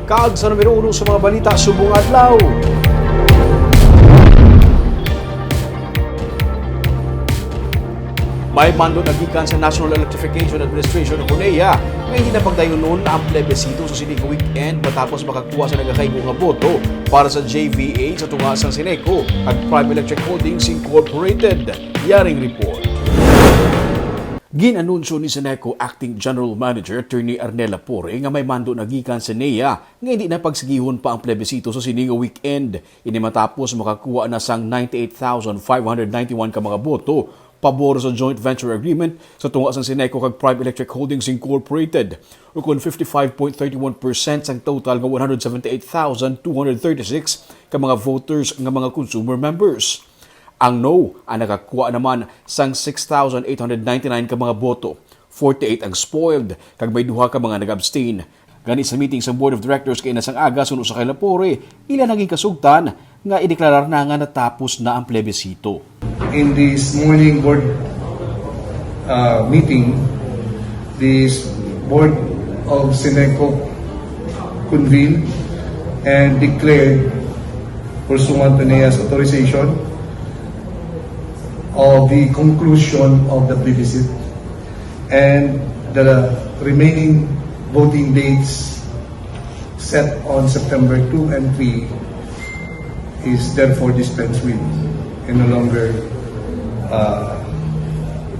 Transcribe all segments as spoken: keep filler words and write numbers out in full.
Kag sa numero uno sa mga balita subong adlaw. May mando na gikan sa National Electrification Administration o NEA nga hindi na pagdayunon ang plebisito sa sining weekend matapos makakuha sa nagakaigo nga boto para sa J V A sa tunga sang Ceneco kag Prime Electric Holdings Incorporated. Yaring report. Gin-anunsyo ni Ceneco Acting General Manager Attorney Arnel Lapore nga may mando na gikan sa NEA nga hindi na pagsigihon pa ang plebisito sa sini nga weekend. Ini matapos makakuha na sang ninety-eight thousand five hundred ninety-one ka mga boto pabor sa joint venture agreement sa tunga sang Ceneco kag Prime Electric Holdings Incorporated, ukon fifty-five point thirty-one percent sang total nga one hundred seventy-eight thousand two hundred thirty-six ka mga voters nga mga consumer members. Ang no ang nakakuha naman sang six thousand eight hundred ninety-nine ka mga boto, forty-eight ang spoiled, kag may duha ka mga nag-abstain. Gani sa meeting sa Board of Directors kay nasang aga suno sa kay Lapore, ila naging kasugtan nga ideklarar na nga natapos na ang plebisito. In this morning board uh, meeting, this board of Ceneco convened and declared, pursuant to NEA's authorization, of the conclusion of the plebiscite and the remaining voting dates set on September two and three is therefore dispensed with and no longer, uh,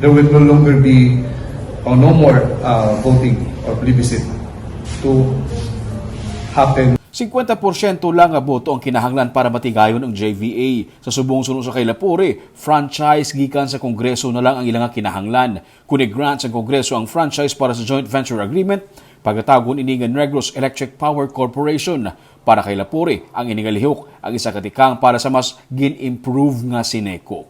there will no longer be or no more uh, voting or plebiscite to happen. Singkwenta porsyento lang nga boto ang kinahanglan para matigayon ang J V A. Sa subong suno sa kay Lapore, franchise gikan sa Kongreso na lang ang ila nga kinahanglan. Kon i-grant sang Kongreso ang franchise para sa joint venture agreement, pagatagon ini nga Negros Electric Power Corporation. Para kay Lapore, ang ini nga lihok ang isa ka tikang para sa mas gin-improve nga Ceneco.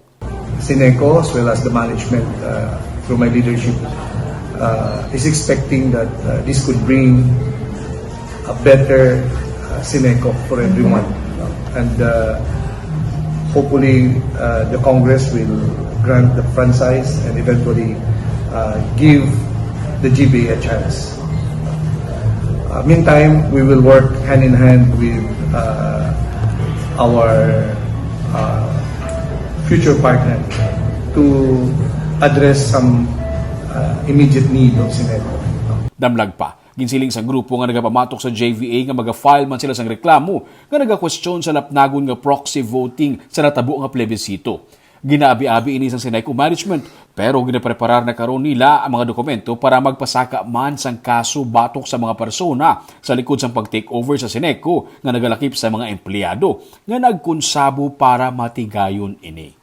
Ceneco, as well as the management, uh, through my leadership, uh, is expecting that uh, this could bring a better uh, Ceneco for everyone. And uh, hopefully, uh, the Congress will grant the franchise and eventually uh, give the G B A a chance. Uh, meantime, we will work hand in hand with uh, our uh, future partner to address some uh, immediate need of Ceneco. Damlag pa, ginsiling sang grupo nga nagapamatok sa J V A nga maga-file man sila sang reklamo nga nagakwestiyon sa lapnagon nga proxy voting sa natabo nga plebisito. Ginaabi-abi ini sang Ceneco management, pero ginapreparar na karon nila ang mga dokumento para magpasaka man sang kaso batok sa mga persona sa likod sang pag-take over sa Ceneco nga nagalakip sa mga empleyado nga nagkonsabo para matigayon ini.